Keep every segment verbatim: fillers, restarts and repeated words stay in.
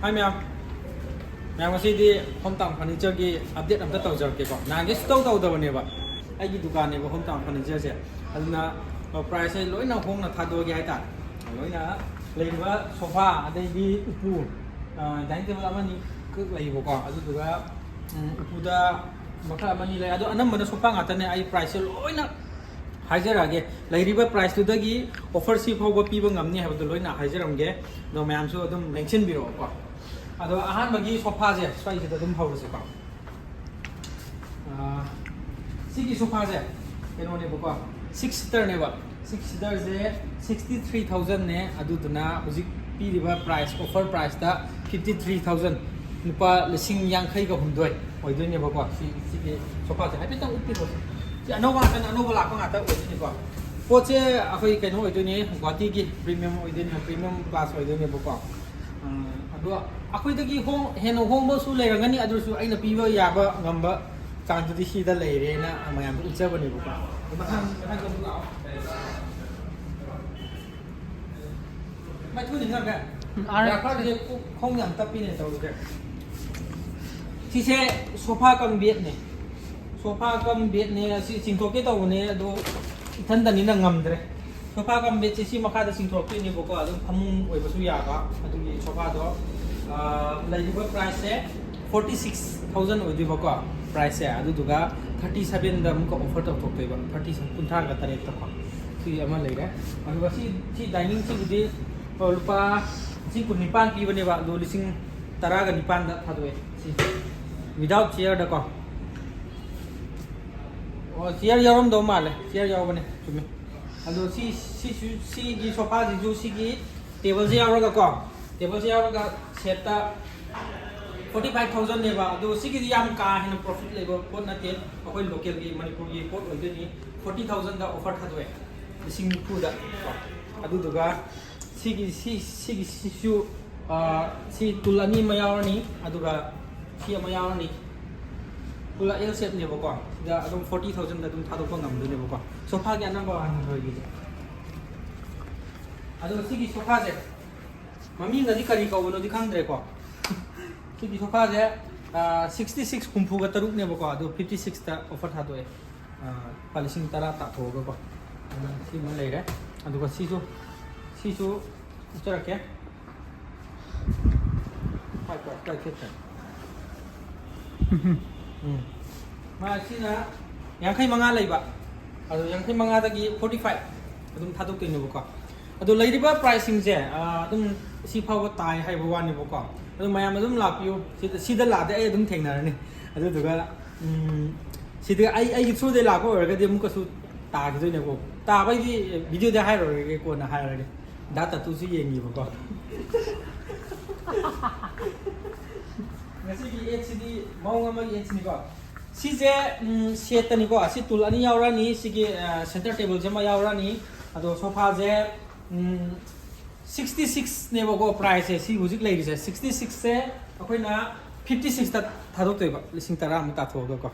ꯍꯥꯏ ꯃꯌꯥꯝ, ꯃꯌꯥꯝ, ꯉꯁꯤꯗꯤ ꯍꯣꯝ ꯇꯥꯎꯟ ꯐꯔꯅꯤꯆꯔꯒꯤ ꯑꯞꯗꯦꯠ ꯑꯝꯇ ꯇꯧꯖꯔꯛꯀꯦꯀꯣ꯫ ꯅꯍꯥꯟꯒꯩ ꯁꯨꯇꯧ ꯇꯧꯗꯕꯅꯦꯕ ꯑꯩꯒꯤ ꯗꯨꯀꯥꯟꯅꯦꯕ ꯍꯣꯝ ꯇꯥꯎꯟ ꯐꯔꯅꯤꯆꯔꯁꯦ꯫ ꯑꯗꯨꯅ ꯄ꯭ꯔꯥꯏꯁꯁꯦ ꯂꯣꯏꯅ ꯍꯣꯡꯅ ꯊꯥꯗꯣꯛꯑꯒꯦ ꯍꯥꯏꯇꯥꯔꯦ꯫ ꯂꯣꯏꯅ ꯂꯩꯔꯤꯕ ꯁꯣꯐꯥ, ꯑꯗꯩꯗꯤ ꯎꯄꯨ, ꯗꯥꯏꯅꯤꯡ ꯇꯦꯕꯜ ꯑꯃꯅꯤ ꯈꯛ ꯂꯩꯕꯀꯣ꯫ ꯑꯗꯨꯗꯨꯒ ꯎꯝ, ꯎꯄꯨꯗ ꯃꯈꯜ ꯑꯃꯅꯤ ꯂꯩ꯫ ꯑꯗꯣ ꯑꯅꯝꯕꯅ ꯁꯣꯐꯥ ꯉꯥꯛꯇꯅꯦ꯫ ꯑꯩ ꯄ꯭ꯔꯥꯏꯁꯁꯦ ꯂꯣꯏꯅ ꯍꯥꯏꯖꯔꯛꯑꯒꯦ꯫ ꯂꯩꯔꯤꯕ ꯄ꯭ꯔꯥꯏꯁꯇꯨꯗꯒꯤ ꯑꯣꯐꯔꯁꯤ ꯐꯥꯎꯕ ꯄꯤꯕ ꯉꯝꯅꯤ ꯍꯥꯏꯕꯗꯣ ꯂꯣꯏꯅ ꯍꯥꯏꯖꯔꯝꯒꯦ꯫ ꯑꯗꯣ ꯃꯌꯥꯝꯁꯨ ꯑꯗꯨꯝ ꯂꯦꯡꯁꯤꯟꯕꯤꯔꯛꯑꯣꯀꯣ꯫ ꯑꯗꯣ ꯑꯍꯥꯟꯕꯒꯤ ꯁꯣꯐꯥꯁꯦ ꯁ꯭ꯋꯥꯏꯁꯤꯗ ꯑꯗꯨꯝ ꯍꯧꯔꯁꯤꯀꯣ꯫ ꯑꯥ, ꯁꯤꯒꯤ ꯁꯣꯐꯥꯁꯦ ꯀꯩꯅꯣꯅꯦꯕꯀꯣ, ꯁꯤꯛꯁ ꯁꯤꯇꯔꯅꯦꯕ꯫ ꯁꯤꯛꯁ ꯁꯤꯇꯔꯁꯦ ꯁꯤꯛꯁꯇꯤ ꯊ꯭ꯔꯤ ꯊꯥꯎꯖꯟꯅꯦ꯫ ꯑꯗꯨꯗꯨꯅ ꯍꯧꯖꯤꯛ ꯄꯤꯔꯤꯕ ꯄ꯭ꯔꯥꯏꯁ, ꯑꯣꯐꯔ ꯄ꯭ꯔꯥꯏꯁꯇ ꯐꯤꯐꯇꯤ ꯊ꯭ꯔꯤ ꯊꯥꯎꯖꯟ, ꯂꯨꯄꯥ ꯂꯤꯁꯤꯡ ꯌꯥꯡꯈꯩꯒ ꯍꯨꯝꯗꯣꯏ ꯑꯣꯏꯗꯣꯏꯅꯦꯕꯀꯣ꯫ ꯁꯤ, ꯁꯤꯒꯤ ꯁꯣꯐꯥꯁꯦ ꯍꯥꯏꯐꯦꯠꯇꯪ ꯎꯠꯄꯤꯔꯣ꯫ ꯁꯤ ꯑꯅꯧꯕ ꯉꯥꯛꯇꯅꯦ, ꯑꯅꯧꯕ ꯂꯥꯛꯄ ꯉꯥꯛꯇ ꯑꯣꯏꯗꯣꯏꯅꯤꯀꯣ꯫ ꯄꯣꯠꯁꯦ ꯑꯩꯈꯣꯏ ꯀꯩꯅꯣ ꯑꯣꯏꯗꯣꯏꯅꯦ, ꯒꯨꯋꯥꯍꯥꯇꯤꯒꯤ ꯄ꯭ꯔꯤꯃꯤꯌꯝ ꯑꯣꯏꯗꯣꯏꯅꯦ, ꯄ꯭ꯔꯤꯃꯤꯌꯝ ꯀ꯭ꯂꯥꯁ ꯑꯣꯏꯗꯣꯏꯅꯦꯕꯀꯣ꯫ ꯎꯝ, ꯑꯗꯣ ꯑꯩꯈꯣꯏꯗꯒꯤ ꯍꯣꯡ-, ꯍꯦꯟꯅ ꯍꯣꯡꯕꯁꯨ ꯂꯩꯔꯝꯒꯅꯤ, ꯑꯗꯨꯁꯨ ꯑꯩꯅ ꯄꯤꯕ ꯌꯥꯕ ꯉꯝꯕ ꯆꯥꯡꯗꯨꯗꯤ ꯁꯤꯗ ꯂꯩꯔꯦꯅ ꯃꯌꯥꯝꯗ ꯎꯠꯆꯕꯅꯦꯕꯀꯣ꯫ ꯃꯊꯪ, ꯃꯊꯪꯗ ꯑꯃꯨꯛ ꯂꯥꯛꯑꯣ꯫ ꯃꯥꯏ ꯊꯨꯅ ꯉꯝꯃꯦ꯫ ꯑꯥ꯫ ꯌꯥꯈ꯭ꯔꯗꯤ ꯈꯣꯡ ꯌꯥꯝ ꯇꯞꯄꯤꯅꯦ ꯇꯧꯔꯤꯁꯦ꯫ ꯁꯤꯁꯦ ꯁꯣꯐꯥ ꯀꯝ ꯕꯦꯗꯅꯦ꯫ ꯁꯣꯐꯥ ꯀꯝ ꯕꯦꯗꯅꯦ꯫ ꯑꯁꯤ ꯆꯤꯡꯊꯣꯛꯀꯦ ꯇꯧꯕꯅꯦ, ꯑꯗꯣ ꯏꯊꯟꯗꯅꯤꯅ ꯉꯝꯗ꯭ꯔꯦ꯫ ꯁꯣꯐꯥ ꯀꯝ ꯕꯦꯗꯁꯦ ꯁꯤ ꯃꯈꯥꯗ ꯆꯤꯡꯊꯣꯔꯛꯇꯣꯏꯅꯦꯕꯀꯣ꯫ ꯑꯗꯨꯝ ꯐꯃꯨꯡ ꯑꯣꯏꯕꯁꯨ ꯌꯥꯕ꯫ ꯑꯗꯨꯒꯤ ꯁꯣꯐꯥꯗꯣ, ꯑꯥ, ꯂꯩꯔꯤꯕ ꯄ꯭ꯔꯥꯏꯁꯁꯦ ꯐꯣꯔꯇꯤ ꯁꯤꯛꯁ ꯊꯥꯎꯖꯟ ꯑꯣꯏꯗꯣꯏꯕꯀꯣ, ꯄ꯭ꯔꯥꯏꯁꯁꯦ꯫ ꯑꯗꯨꯗꯨꯒ ꯊꯥꯔꯇꯤ ꯁꯕꯦꯟꯗ ꯑꯃꯨꯛꯀ ꯑꯣꯐꯔ ꯇꯧꯊꯣꯛꯇꯣꯏꯕ, ꯊꯥꯔꯇꯤ, ꯀꯨꯟꯊ꯭ꯔꯥꯒ ꯇꯔꯦꯠꯇꯀꯣ꯫ ꯁꯤ ꯑꯃ ꯂꯩꯔꯦ꯫ ꯑꯗꯨꯒ ꯁꯤ, ꯁꯤ ꯗꯥꯏꯅꯤꯡꯁꯤꯕꯨꯗꯤ, ꯑ, ꯂꯨꯄꯥ ꯂꯤꯁꯤꯡ ꯀꯨꯟꯅꯤꯄꯥꯟ ꯄꯤꯕꯅꯦꯕ, ꯑꯗꯣ ꯂꯤꯁꯤꯡ ꯇꯔꯥꯒ ꯅꯤꯄꯥꯟꯗ ꯊꯥꯗꯣꯛꯑꯦ꯫ ꯁꯤ without chairꯗꯀꯣ꯫ ꯑꯣ, chair ꯌꯥꯎꯔꯝꯗꯧ ꯃꯥꯜꯂꯦ꯫ Chair ꯌꯥꯎꯕꯅꯦ, ꯆꯨꯝꯃꯤ꯫ ꯑꯗꯣ ꯁꯤ, ꯁꯤꯁꯨ, ꯁꯤꯒꯤ ꯁꯣꯐꯥꯁꯤꯁꯨ ꯁꯤꯒꯤ ꯇꯦꯕꯜꯁꯦ ꯌꯥꯎꯔꯒꯀꯣ, ꯇꯦꯕꯜꯁꯦ ꯌꯥꯎꯔꯒ ꯁꯦꯠꯇ ꯐꯣꯔꯇꯤ ꯐꯥꯏꯚ ꯊꯥꯎꯖꯟꯅꯦꯕ꯫ ꯑꯗꯣ ꯁꯤꯒꯤꯗꯤ ꯌꯥꯝ ꯀꯥ ꯍꯦꯟꯅ ꯄ꯭ꯔꯣꯐꯤꯠ ꯂꯩꯕ ꯄꯣꯠ ꯅꯠꯇꯦ, ꯑꯩꯈꯣꯏ ꯂꯣꯀꯦꯜꯒꯤ ꯃꯅꯤꯄꯨꯔꯒꯤ ꯄꯣꯠ ꯑꯣꯏꯗꯣꯏꯅꯤ꯫ ꯐꯣꯔꯇꯤ ꯊꯥꯎꯖꯟꯗ ꯑꯣꯐꯔ ꯊꯥꯗꯣꯛꯑꯦ, ꯂꯤꯁꯤꯡ ꯅꯤꯐꯨꯗ ꯀꯣ꯫ ꯑꯗꯨꯗꯨꯒ ꯁꯤꯒꯤ, ꯁꯤ, ꯁꯤꯒꯤ, ꯁꯤꯁꯨ, ꯑꯥ, ꯁꯤ ꯇꯨꯜ ꯑꯅꯤ ꯑꯃ ꯌꯥꯎꯔꯅꯤ, ꯑꯗꯨꯒ ꯁꯤ ꯑꯃ ꯌꯥꯎꯔꯅꯤ꯫ ꯄꯨꯂꯞ L shapeꯅꯦꯕꯀꯣ꯫ ꯁꯤꯗ ꯑꯗꯨꯝ ꯐꯣꯔꯇꯤ ꯊꯥꯎꯖꯟꯗ ꯑꯗꯨꯝ ꯊꯥꯗꯣꯛꯄ ꯉꯝꯗꯣꯏꯅꯦꯕꯀꯣ꯫ ꯁꯣꯐꯥꯒꯤ ꯑꯅꯝꯕ ꯍꯥꯟꯅ ꯂꯣꯏꯈꯤꯁꯦ꯫ ꯑꯗꯨꯒ ꯁꯤꯒꯤ ꯁꯣꯐꯥꯁꯦ, ꯃꯃꯤꯡꯒꯗꯤ ꯀꯔꯤ ꯀꯧꯕꯅꯣꯗꯤ ꯈꯪꯗ꯭ꯔꯦꯀꯣ꯫ ꯁꯤꯒꯤ ꯁꯣꯐꯥꯁꯦ ꯁꯤꯛꯁꯇꯤ ꯁꯤꯛꯁ, ꯍꯨꯝꯐꯨꯒ ꯇꯔꯨꯛꯅꯦꯕꯀꯣ, ꯑꯗꯣ ꯐꯤꯐꯇꯤ ꯁꯤꯛꯁꯇ ꯑꯣꯐꯔ ꯊꯥꯗꯣꯛꯑꯦ꯫ ꯑꯥ, ꯂꯨꯄꯥ ꯂꯤꯁꯤꯡ ꯇꯔꯥ ꯇꯥꯊꯣꯛꯑꯒꯀꯣ꯫ ꯑꯗꯨꯅ ꯁꯤꯃ ꯂꯩꯔꯦ꯫ ꯑꯗꯨꯒ ꯁꯤꯁꯨ, ꯁꯤꯁꯨ ꯎꯠꯆꯔꯛꯀꯦ꯫ ꯍꯥꯏ, ꯀꯣ, ꯀꯥꯏ ꯊꯦꯠꯈ꯭ꯔꯦ? ꯎꯝ꯫ ꯃꯥ ꯁꯤꯅ ꯌꯥꯡꯈꯩ ꯃꯉꯥ ꯂꯩꯕ꯫ ꯑꯗꯣ ꯌꯥꯡꯈꯩ ꯃꯉꯥꯗꯒꯤ ꯐꯣꯔꯇꯤ ꯐꯥꯏꯚ ꯑꯗꯨꯝ ꯊꯥꯗꯣꯛꯇꯣꯏꯅꯦꯕꯀꯣ꯫ ꯑꯗꯣ ꯂꯩꯔꯤꯕ ꯄ꯭ꯔꯥꯏꯁꯁꯤꯡꯁꯦ, ꯑꯥ, ꯑꯗꯨꯝ ꯁꯤ ꯐꯥꯎꯕ ꯇꯥꯏ ꯍꯥꯏꯕ ꯋꯥꯅꯦꯕꯀꯣ꯫ ꯑꯗꯣ ꯃꯌꯥꯝ ꯑꯗꯨꯝ ꯂꯥꯛꯄꯤꯌꯨ꯫ ꯁꯤꯗ, ꯁꯤꯗ ꯂꯥꯛꯑꯗꯤ ꯑꯩ ꯑꯗꯨꯝ ꯊꯦꯡꯅꯔꯅꯤ꯫ ꯑꯗꯨꯗꯨꯒ, ꯎꯝ, ꯁꯤꯗ ꯑꯩ, ꯑꯩꯒꯤ through ꯗꯩ ꯂꯥꯛꯄ ꯑꯣꯏꯔꯒꯗꯤ ꯑꯃꯨꯛꯀꯁꯨ ꯇꯥꯈꯤꯗꯣꯏꯅꯦꯀꯣ꯫ ꯇꯥꯕꯩꯗꯤ video ꯗ ꯍꯥꯏꯔꯔꯣꯏꯒꯦ, ꯀꯣꯟꯅ ꯍꯥꯏꯔꯒꯦ꯫ ꯗꯥ ꯇꯥꯇꯨꯁꯨ ꯌꯦꯡꯉꯤꯕꯀꯣ꯫ ꯉꯁꯤꯒꯤ ad ꯁꯤꯗꯤ ꯃꯑꯣꯡ ꯑꯃꯒꯤ ad ꯁꯤꯅꯤꯀꯣ꯫ ꯁꯤꯁꯦ, ꯎꯝ, set ꯇꯅꯤꯀꯣ꯫ ꯁꯤ ꯇꯨꯜ ꯑꯅꯤ ꯌꯥꯎꯔꯅꯤ, ꯁꯤꯒꯤ, ꯑ, center table ꯁꯦ ꯑꯃ ꯌꯥꯎꯔꯅꯤ꯫ ꯑꯗꯣ ꯁꯣꯐꯥꯁꯦ, ꯎꯝ, ꯁꯤꯛꯁꯇꯤ ꯁꯤꯛꯁꯅꯦꯕꯀꯣ ꯄ꯭ꯔꯥꯏꯁꯁꯦ꯫ ꯁꯤ ꯍꯧꯖꯤꯛ ꯂꯩꯔꯤꯁꯦ ꯁꯤꯛꯁꯇꯤ ꯁꯤꯛꯁꯁꯦ ꯑꯩꯈꯣꯏꯅ ꯐꯤꯐꯇꯤ ꯁꯤꯛꯁꯇ ꯊꯥꯗꯣꯛꯇꯣꯏꯕ, ꯂꯤꯁꯤꯡ ꯇꯔꯥꯃꯨꯛ ꯇꯥꯊꯣꯛꯑꯒꯀꯣ꯫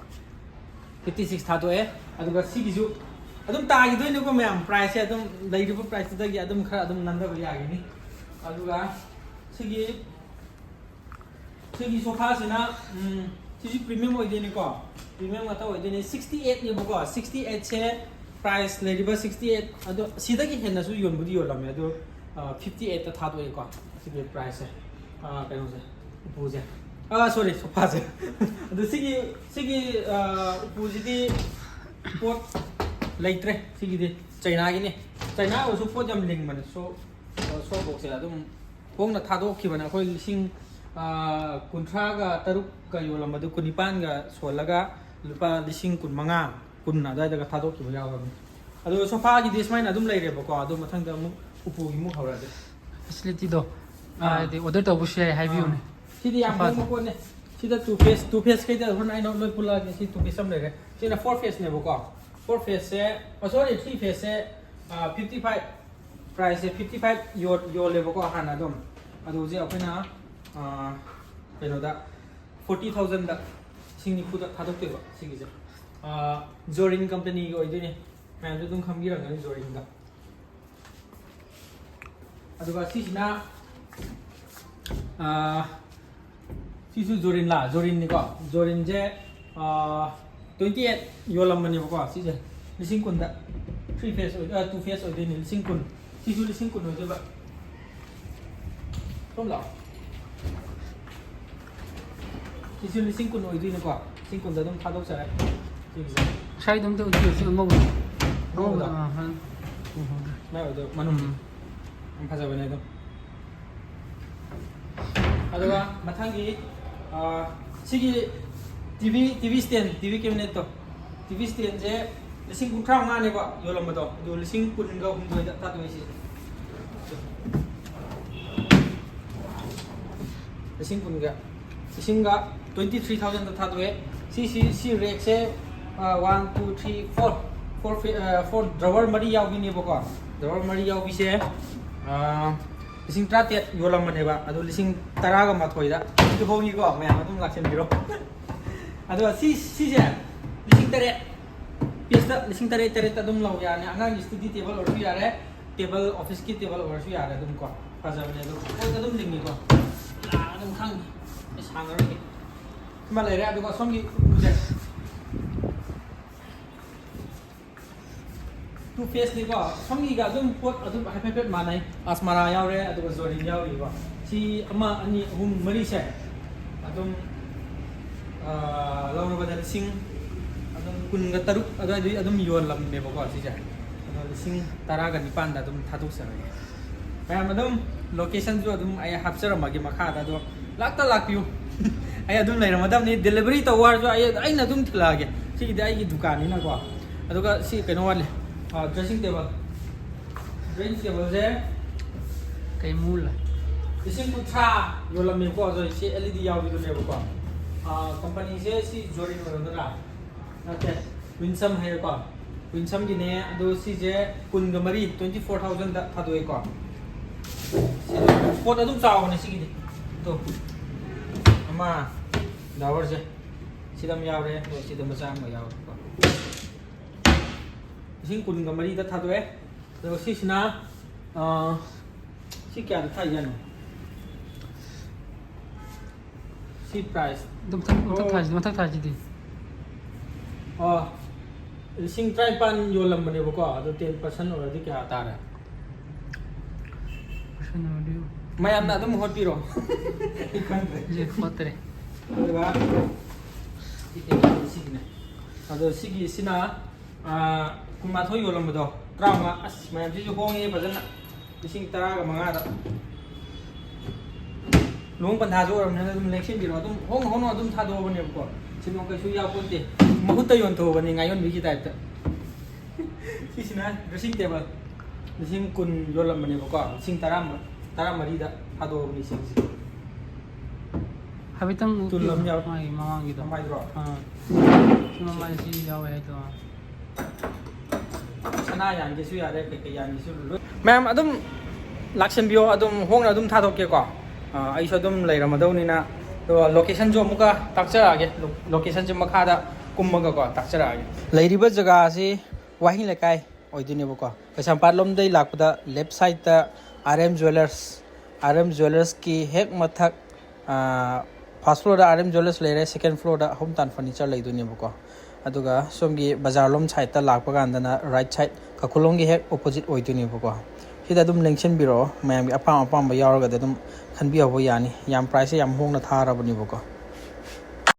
Fifty six ꯊꯥꯗꯣꯛꯑꯦ꯫ ꯑꯗꯨꯒ ꯁꯤꯒꯤꯁꯨ ꯑꯗꯨꯝ ꯇꯥꯈꯤꯗꯣꯏꯅꯤꯀꯣ ꯃꯌꯥꯝ, ꯄ꯭ꯔꯥꯏꯁꯁꯦ ꯑꯗꯨꯝ ꯂꯩꯔꯤꯕ ꯄ꯭ꯔꯥꯏꯁꯇꯨꯗꯒꯤ ꯑꯗꯨꯝ ꯈꯔ ꯑꯗꯨꯝ ꯅꯥꯟꯊꯕ ꯌꯥꯒꯅꯤ꯫ ꯑꯗꯨꯒ ꯁꯤꯒꯤ, ꯁꯤꯒꯤ ꯁꯣꯐꯥꯁꯤꯅ, ꯎꯝ, ꯁꯤꯁꯨ premium ꯑꯣꯏꯗꯣꯏꯅꯤꯀꯣ꯫ Premium ꯉꯥꯛꯇ ꯑꯣꯏꯗꯣꯏꯅꯤ꯫ ꯁꯤꯛꯁꯇꯤ ꯑꯩꯠꯅꯦꯕꯀꯣ꯫ ꯁꯤꯛꯁꯇꯤ ꯑꯩꯠꯁꯦ ꯄ꯭ꯔꯥꯏꯁ ꯂꯩꯔꯤꯕ ꯁꯤꯛꯁꯇꯤ ꯑꯩꯠ, ꯑꯗꯣ ꯁꯤꯗꯒꯤ ꯍꯦꯟꯅꯁꯨ ꯌꯣꯟꯕꯨꯗꯤ ꯌꯣꯜꯂꯝꯃꯦ, ꯑꯗꯣ, ꯑ, ꯐꯤꯐꯇꯤ ꯑꯩꯠꯇ ꯊꯥꯗꯣꯛꯑꯦꯀꯣ꯫ ꯁꯤꯒꯤ ꯄ꯭ꯔꯥꯏꯁꯁꯦ, ꯑ, ꯀꯩꯅꯣꯁꯦ, ꯎꯄꯨꯁꯦ, ꯑ, sorry, ꯁꯣꯐꯥꯁꯦ꯫ ꯑꯗꯣ ꯁꯤꯒꯤ, ꯁꯤꯒꯤ, ꯑ, ꯎꯄꯨꯁꯤꯗꯤ ꯄꯣꯠ ꯂꯩꯇ꯭ꯔꯦ꯫ ꯁꯤꯒꯤꯗꯤ ꯆꯩꯅꯥꯒꯤꯅꯤ꯫ ꯆꯩꯅꯥ ꯑꯣꯏꯔꯁꯨ ꯄꯣꯠ ꯌꯥꯝ ꯂꯤꯡꯕꯅꯦ꯫ ꯁꯣ, ꯁꯣꯕꯣꯛꯁꯦ ꯑꯗꯨꯝ ꯍꯣꯡꯅ ꯊꯥꯗꯣꯛꯈꯤꯕꯅꯦ꯫ ꯑꯩꯈꯣꯏ ꯂꯤꯁꯤꯡ, ꯑ, ꯀꯨꯟꯊ꯭ꯔꯥꯒ ꯇꯔꯨꯛꯀ ꯌꯣꯜꯂꯝꯕꯗꯨ ꯀꯨꯟꯅꯤꯄꯥꯟꯒ ꯁꯣꯜꯂꯒ ꯂꯨꯄꯥ ꯂꯤꯁꯤꯡ ꯀꯨꯟꯃꯉꯥ, ꯀꯨꯟ ꯑꯗꯨꯋꯥꯏꯗꯒ ꯊꯥꯗꯣꯛꯈꯤꯕ ꯌꯥꯎꯔꯕꯅꯤ꯫ ꯑꯗꯣ ꯁꯣꯐꯥꯒꯤꯗꯤ ꯁꯨꯃꯥꯏꯅ ꯑꯗꯨꯝ ꯂꯩꯔꯦꯕꯀꯣ꯫ ꯑꯗꯣ ꯃꯊꯪꯗ ꯑꯃꯨꯛ ꯎꯄꯨꯒꯤ ꯑꯃꯨꯛ ꯍꯧꯔꯛꯑꯒꯦ꯫ Facility ꯗꯣ, ꯑꯥ꯫ ꯍꯥꯏꯗꯤ order ꯇꯧꯕꯁꯨ ꯌꯥꯏ, ꯍꯥꯏꯕꯤꯌꯨꯅꯦ꯫ ꯑꯥ꯫ ꯁꯤꯗꯤ ꯌꯥꯝ ꯁꯣꯐꯥꯁꯦ꯫ ꯍꯣꯡꯕ ꯄꯣꯠꯅꯦ꯫ ꯁꯤꯗ two phase, two phase ꯀꯩꯗ ꯍꯣꯔꯦꯟ ꯑꯩꯅ ꯂꯣꯏ ꯄꯨꯜꯂꯛꯑꯒꯦ꯫ ꯁꯤ two phase ꯑꯃ ꯂꯩꯔꯦ꯫ ꯁꯤꯅ four phaseꯅꯦꯕꯀꯣ꯫ Four phaseꯁꯦ, ꯑꯣ, sorry, three phaseꯁꯦ, ꯑꯥ, fifty five, priceꯁꯦ fifty five ꯌꯣꯜ-, ꯌꯣꯜꯂꯦꯕꯀꯣ ꯍꯥꯟꯅ ꯑꯗꯨꯝ꯫ ꯑꯗꯨ ꯍꯧꯖꯤꯛ ꯑꯩꯈꯣꯏꯅ, ꯑꯥ, ꯀꯩꯅꯣꯗ, forty thousandꯗ, ꯂꯤꯁꯤꯡ ꯅꯤꯐꯨꯗ ꯊꯥꯗꯣꯛꯇꯣꯏꯕ ꯁꯤꯒꯤꯁꯦ꯫ ꯑꯥ, Zorin companyꯒꯤ ꯑꯣꯏꯗꯣꯏꯅꯦ꯫ ꯃꯌꯥꯝꯁꯨ ꯑꯗꯨꯝ ꯈꯪꯕꯤꯔꯝꯒꯅꯤ Zorinꯗ꯫ ꯑꯗꯨꯒ ꯁꯤꯁꯤꯅ ꯑꯥ, ꯁꯤꯁꯨ ꯖꯣꯔꯤꯟꯂꯥ? ꯖꯣꯔꯤꯟꯅꯤꯀꯣ꯫ ꯖꯣꯔꯤꯟꯁꯦ, ꯑꯥ, ꯇ꯭ꯋꯦꯟꯇꯤ ꯑꯩꯠ ꯌꯣꯜꯂꯝꯕꯅꯦꯕꯀꯣ꯫ ꯁꯤꯁꯦ ꯂꯤꯁꯤꯡ ꯀꯨꯟꯗ, ꯊ꯭ꯔꯤ ꯐꯦꯁ ꯑꯣꯏ, ꯇꯨ ꯐꯦꯁ ꯑꯣꯏꯗꯣꯏꯅꯤ꯫ ꯂꯤꯁꯤꯡ ꯀꯨꯟ, ꯁꯤꯁꯨ ꯂꯤꯁꯤꯡ ꯀꯨꯟ ꯑꯣꯏꯗꯣꯏꯕ꯫ ꯁꯣꯝ ꯂꯥꯛꯑꯣ꯫ ꯁꯤꯁꯨ ꯂꯤꯁꯤꯡ ꯀꯨꯟ ꯑꯣꯏꯗꯣꯏꯅꯤꯀꯣ꯫ ꯂꯤꯁꯤꯡ ꯀꯨꯟꯗ ꯑꯗꯨꯝ ꯊꯥꯗꯣꯛꯆꯔꯦ꯫ ꯁꯤꯒꯤꯁꯦ ꯉꯁꯥꯏꯗꯣ ꯑꯝꯇ ꯎꯠꯄꯤꯌꯨ꯫ ꯁꯤ ꯑꯉꯧꯕꯗꯣ꯫ ꯑꯉꯧꯕꯗꯣ? ꯑꯥ, ꯍꯥ꯫ ꯎꯝ, ꯍꯣꯏ, ꯍꯣꯏ꯫ ꯁꯨꯃꯥꯏꯅ ꯑꯣꯏꯗꯣꯏꯕ ꯃꯅꯨꯡ꯫ ꯎꯝ꯫ ꯌꯥꯝ ꯐꯖꯕꯅꯦ ꯑꯗꯨꯝ꯫ ꯑꯗꯨꯒ ꯃꯊꯪꯒꯤ, ꯑꯥ, ꯁꯤꯒꯤ T V, T V stand, T V ꯀꯦꯕꯤꯅꯦꯠꯇꯣ, ꯇꯤ ꯚꯤ ꯁ꯭ꯇꯦꯟꯁꯦ ꯂꯤꯁꯤꯡ ꯀꯨꯟꯊ꯭ꯔꯥ ꯃꯉꯥꯅꯦꯕ ꯌꯣꯜꯂꯝꯕꯗꯣ, ꯑꯗꯨ ꯂꯤꯁꯤꯡ ꯀꯨꯟꯒ ꯍꯨꯝꯗꯣꯏꯗ ꯊꯥꯗꯣꯛꯑꯦ ꯁꯤꯁꯦ꯫ ꯂꯤꯁꯤꯡ ꯀꯨꯟꯒ, ꯂꯤꯁꯤꯡꯒ ꯇ꯭ꯋꯦꯟꯇꯤ ꯊ꯭ꯔꯤ ꯊꯥꯎꯖꯟꯗ ꯊꯥꯗꯣꯛꯑꯦ꯫ ꯁꯤ, ꯁꯤ, ꯁꯤ ꯔꯦꯛꯁꯦ, ꯑ, one, two, three, four, four ꯐꯤ-, ꯑ, ꯐꯣꯔ ꯗ꯭ꯔꯣꯋꯔ ꯃꯔꯤ ꯌꯥꯎꯕꯤꯅꯦꯕꯀꯣ꯫ ꯗ꯭ꯔꯣꯋꯔ ꯃꯔꯤ ꯌꯥꯎꯕꯤꯁꯦ, ꯑ, ꯂꯤꯁꯤꯡ ꯇꯔꯥꯇꯔꯦꯠ ꯌꯣꯜꯂꯝꯕꯅꯦꯕ, ꯑꯗꯣ ꯂꯤꯁꯤꯡ ꯇꯔꯥꯒ ꯃꯥꯊꯣꯏꯗ꯫ ꯁꯤꯗꯤ ꯍꯣꯡꯉꯤꯀꯣ, ꯃꯌꯥꯝ ꯑꯗꯨꯝ ꯂꯥꯛꯁꯤꯟꯕꯤꯔꯣ꯫ ꯑꯗꯣ ꯁꯤ, ꯁꯤꯁꯦ ꯂꯤꯁꯤꯡ ꯇꯔꯦꯠ, ꯄꯤꯁꯇ ꯂꯤꯁꯤꯡ ꯇꯔꯦꯠ, ꯇꯔꯦꯠꯇ ꯑꯗꯨꯝ ꯂꯧ ꯌꯥꯅꯤ꯫ ꯑꯉꯥꯡꯒꯤ ꯁ꯭ꯇꯗꯤ ꯇꯦꯕꯜ ꯑꯣꯏꯔꯁꯨ ꯌꯥꯔꯦ, ꯇꯦꯕꯜ, ꯑꯣꯐꯤꯁꯀꯤ ꯇꯦꯕꯜ ꯑꯣꯏꯔꯁꯨ ꯌꯥꯔꯦ ꯑꯗꯨꯝ ꯀꯣ꯫ ꯐꯖꯕꯅꯦ ꯑꯗꯨꯝ, ꯄꯣꯠ ꯑꯗꯨꯝ ꯂꯤꯡꯉꯤꯀꯣ꯫ ꯂꯥꯛꯑꯒ ꯑꯗꯨꯝ ꯈꯪꯅꯤ꯫ ꯑꯩ ꯁꯥꯡꯉꯔꯣꯏꯒꯦ꯫ ꯑꯃ ꯂꯩꯔꯦ, ꯑꯗꯨꯒ ꯁꯣꯝꯒꯤ ꯎꯄꯨꯁꯦ꯫ ꯇꯨ ꯐꯦꯁꯅꯤꯀꯣ꯫ ꯁꯣꯝꯒꯤꯒ ꯑꯗꯨꯝ ꯄꯣꯠ ꯑꯗꯨꯝ ꯍꯥꯏꯐꯦꯠ ꯍꯥꯏꯐꯦꯠ ꯃꯥꯟꯅꯩ꯫ ꯑꯁꯃꯥꯔꯥ ꯌꯥꯎꯔꯦ, ꯑꯗꯨꯒ ꯖꯣꯔꯤꯟ ꯌꯥꯎꯔꯤꯀꯣ꯫ ꯁꯤ ꯑꯃ, ꯑꯅꯤ, ꯑꯍꯨꯝ, ꯃꯔꯤꯁꯦ ꯑꯗꯨꯝ, ꯑꯥ, ꯂꯧꯔꯕꯗ ꯂꯤꯁꯤꯡ ꯑꯗꯨꯝ ꯀꯨꯟꯒ ꯇꯔꯨꯛ ꯑꯗꯨꯋꯥꯏꯗꯩ ꯑꯗꯨꯝ ꯌꯣꯜꯂꯝꯃꯦꯕꯀꯣ ꯁꯤꯁꯦ꯫ ꯑꯗꯣ ꯂꯤꯁꯤꯡ ꯇꯔꯥꯒ ꯅꯤꯄꯥꯟꯗ ꯑꯗꯨꯝ ꯊꯥꯗꯣꯛꯆꯔꯒꯦ꯫ ꯃꯌꯥꯝ ꯑꯗꯨꯝ ꯂꯣꯀꯦꯁꯟꯁꯨ ꯑꯗꯨꯝ ꯑꯩ ꯍꯥꯞꯆꯔꯝꯃꯒꯦ ꯃꯈꯥꯗ, ꯑꯗꯣ ꯂꯥꯛꯇ ꯂꯥꯛꯄꯤꯌꯨ꯫ ꯑꯩ ꯑꯗꯨꯝ ꯂꯩꯔꯝꯃꯗꯕꯅꯤ꯫ ꯗꯦꯂꯤꯚꯔꯤ ꯇꯧ ꯍꯥꯏꯔꯁꯨ ꯑꯩ, ꯑꯩꯅ ꯑꯗꯨꯝ ꯊꯤꯜꯂꯛꯑꯒꯦ꯫ ꯁꯤꯒꯤꯗꯤ ꯑꯩꯒꯤ ꯗꯨꯀꯥꯟꯅꯤꯅꯀꯣ꯫ ꯑꯗꯨꯒ ꯁꯤ ꯀꯩꯅꯣ ꯋꯥꯠꯂꯤ, ꯗ꯭ꯔꯦꯁꯤꯡ ꯇꯦꯕꯜ꯫ ꯗ꯭ꯔꯦꯁꯤꯡ ꯇꯦꯕꯜꯁꯦ ꯀꯩ ꯃꯨ ꯂꯩ? ꯂꯤꯁꯤꯡ ꯀꯨꯟꯊ꯭ꯔꯥ ꯌꯣꯜꯂꯝꯃꯦꯕꯀꯣ꯫ ꯑꯗꯣ ꯁꯤ ꯑꯦꯜ ꯏ ꯗꯤ ꯌꯥꯎꯕꯤꯗꯨꯅꯦꯕꯀꯣ꯫ ꯀꯝꯄꯅꯤꯁꯦ ꯁꯤ ꯖꯣꯔꯤꯟ ꯑꯣꯏꯔꯝꯒꯗ꯭ꯔꯥ? ꯅꯠꯇꯦ, ꯋꯤꯟꯁꯝ ꯍꯥꯏꯌꯦꯀꯣ꯫ ꯋꯤꯟꯁꯝꯒꯤꯅꯦ꯫ ꯑꯗꯣ ꯁꯤꯁꯦ ꯀꯨꯟꯒ ꯃꯔꯤ, ꯇ꯭ꯋꯦꯟꯇꯤ ꯐꯣꯔ ꯊꯥꯎꯖꯟꯗ ꯊꯥꯗꯣꯛꯑꯦꯀꯣ꯫ ꯁꯤꯁꯨ ꯄꯣꯠ ꯑꯗꯨꯝ ꯆꯥꯎꯕꯅꯦ ꯁꯤꯒꯤꯗꯤ꯫ ꯑꯗꯣ ꯑꯃ ꯗ꯭ꯔꯣꯋꯔꯁꯦ ꯁꯤꯗ ꯑꯃ ꯌꯥꯎꯔꯦ, ꯑꯗꯣ ꯁꯤꯗ ꯃꯆꯥ ꯑꯃ ꯌꯥꯎꯔꯦꯀꯣ꯫ ꯂꯤꯁꯤꯡ ꯀꯨꯟꯒ ꯃꯔꯤꯗ ꯊꯥꯗꯣꯛꯑꯦ꯫ ꯑꯗꯨꯒ ꯁꯤꯁꯤꯅ, ꯑꯥ, ꯁꯤ ꯀꯌꯥꯗ ꯊꯥꯏꯖꯥꯠꯅꯣ? ꯁꯤ ꯄ꯭ꯔꯥꯏꯁ ꯑꯗꯨꯝ ꯃꯊꯛ ꯃꯊꯛ ꯊꯥꯁꯤ, ꯃꯊꯛ ꯊꯥꯁꯤꯗꯤ. ꯑꯣ, ꯂꯤꯁꯤꯡ ꯇꯔꯥꯅꯤꯄꯥꯟ ꯌꯣꯜꯂꯝꯕꯅꯦꯕꯀꯣ, ꯑꯗꯣ ꯇꯦꯟ ꯄꯥꯔꯁꯦꯟ ꯑꯣꯏꯔꯗꯤ ꯀꯌꯥ ꯇꯥꯔꯦ? ꯄꯥꯔꯁꯦꯟ ꯑꯣꯏꯔꯗꯤ ꯃꯌꯥꯝꯅ ꯑꯗꯨꯝ ꯍꯣꯠꯄꯤꯔꯣ꯫ ꯑꯩ ꯈꯪꯗ꯭ꯔꯦ꯫ ꯍꯧꯖꯤꯛ ꯍꯣꯠꯇ꯭ꯔꯦ. ꯑꯗꯨꯒ ꯁꯤ ꯇꯦꯡꯀꯣꯠ ꯁꯤꯒꯤꯅꯦ꯫ ꯑꯗꯣ ꯁꯤꯒꯤꯁꯤꯅ, ꯑꯥ, ꯀꯨꯟꯃꯥꯊꯣꯏ ꯌꯣꯜꯂꯝꯕꯗꯣ, ꯇꯔꯥꯃꯉꯥ꯫ ꯑꯁ, ꯃꯌꯥꯝꯁꯤꯁꯨ ꯍꯣꯡꯉꯦ ꯐꯖꯅ, ꯂꯤꯁꯤꯡ ꯇꯔꯥꯒ ꯃꯉꯥꯗ꯫ ꯂꯨꯍꯣꯡ ꯄꯟꯊꯥꯁꯨ ꯑꯣꯏꯔꯕꯅꯤꯅ ꯑꯗꯨꯝ ꯂꯦꯡꯁꯤꯟꯕꯤꯔꯣ, ꯑꯗꯨꯝ ꯍꯣꯡꯅ ꯍꯣꯡꯅ ꯑꯗꯨꯝ ꯊꯥꯗꯣꯛꯑꯕꯅꯦꯕꯀꯣ꯫ ꯁꯤꯃ ꯀꯩꯁꯨ ꯌꯥꯄꯣꯟꯇꯦ, ꯃꯍꯨꯠꯇ ꯌꯣꯟꯊꯣꯛꯑꯕꯅꯤ, ꯉꯥꯌꯣꯟꯕꯤꯒꯤ ꯇꯥꯏꯞꯇ꯫ ꯁꯤꯁꯤꯅ dressing table, ꯂꯤꯁꯤꯡ ꯀꯨꯟ ꯌꯣꯜꯂꯝꯕꯅꯦꯕꯀꯣ, ꯂꯤꯁꯤꯡ ꯇꯔꯥ, ꯇꯔꯥꯃꯔꯤꯗ ꯊꯥꯗꯣꯛꯑꯕꯅꯤ ꯁꯤꯒꯤꯁꯦ꯫ ꯍꯥꯏꯐꯦꯠꯇꯪ ꯇꯨꯜ ꯑꯃ ꯌꯥꯎ-, ꯃꯥꯒꯤ ꯃꯃꯥꯡꯒꯤꯗꯣ. ꯃꯃꯥꯏꯗ꯭ꯔꯣ? ꯑꯥ. ꯁꯤ ꯃꯃꯥꯏ ꯁꯤ ꯌꯥꯎꯋꯦ ꯍꯥꯏꯗꯣ. ꯁꯅꯥ ꯌꯥꯟꯒꯦꯁꯨ ꯌꯥꯔꯦ, ꯀꯩꯀꯩ ꯌꯥꯟꯒꯦꯁꯨ ꯂꯣꯏ꯫ ꯃꯌꯥꯝ ꯑꯗꯨꯝ ꯂꯥꯛꯁꯟꯕꯤꯌꯣ, ꯑꯗꯨꯝ ꯍꯣꯡꯅ ꯑꯗꯨꯝ ꯊꯥꯗꯣꯛꯀꯦꯀꯣ꯫ ꯑꯥ, ꯑꯩꯁꯨ ꯑꯗꯨꯝ ꯂꯩꯔꯝꯃꯗꯧꯅꯤꯅ, ꯑꯗꯣ locationꯁꯨ ꯑꯃꯨꯛꯀ ꯇꯥꯛꯆꯔꯛꯑꯒꯦ꯫ Lo-, locationꯁꯦ ꯃꯈꯥꯗ ꯀꯨꯝꯃꯒꯀꯣ ꯇꯥꯛꯆꯔꯛꯑꯒꯦ꯫ ꯂꯩꯔꯤꯕ ꯖꯒꯥ ꯑꯁꯤ ꯋꯥꯍꯦꯡ ꯂꯩꯀꯥꯏ ꯑꯣꯏꯗꯣꯏꯅꯦꯕꯀꯣ꯫ ꯀꯩꯁꯥꯝꯄꯥꯠ ꯂꯣꯝꯗꯩ ꯂꯥꯛꯄꯗ left sideꯇ R M Jewellers, R M Jewellersꯀꯤ ꯍꯦꯛ ꯃꯊꯛ, ꯑꯥ, first floorꯗ R M Jewellers ꯂꯩꯔꯦ, second floorꯗ Home Tan Furniture ꯂꯩꯗꯣꯏꯅꯦꯕꯀꯣ꯫ ꯑꯗꯨꯒ ꯁꯣꯝꯒꯤ ꯕꯖꯥꯔ ꯂꯣꯝ sideꯇ ꯂꯥꯛꯄ ꯀꯥꯟꯗꯅ right side ꯀꯥꯈꯨꯂꯣꯡꯒꯤ ꯍꯦꯛ opposite ꯑꯣꯏꯗꯣꯏꯅꯦꯕꯀꯣ꯫ ꯁꯤꯗ ꯑꯗꯨꯝ ꯂꯦꯡꯁꯤꯟꯕꯤꯔꯛꯑꯣ, ꯃꯌꯥꯝꯒꯤ ꯑꯄꯥꯝ ꯑꯄꯥꯝꯕ ꯌꯥꯎꯔꯒꯗꯤ ꯑꯗꯨꯝ ꯈꯟꯕꯤꯍꯧꯕ ꯌꯥꯅꯤ꯫ ꯌꯥꯝ priceꯁꯦ ꯌꯥꯝ ꯍꯣꯡꯅ ꯊꯥꯔꯕꯅꯦꯕꯀꯣ꯫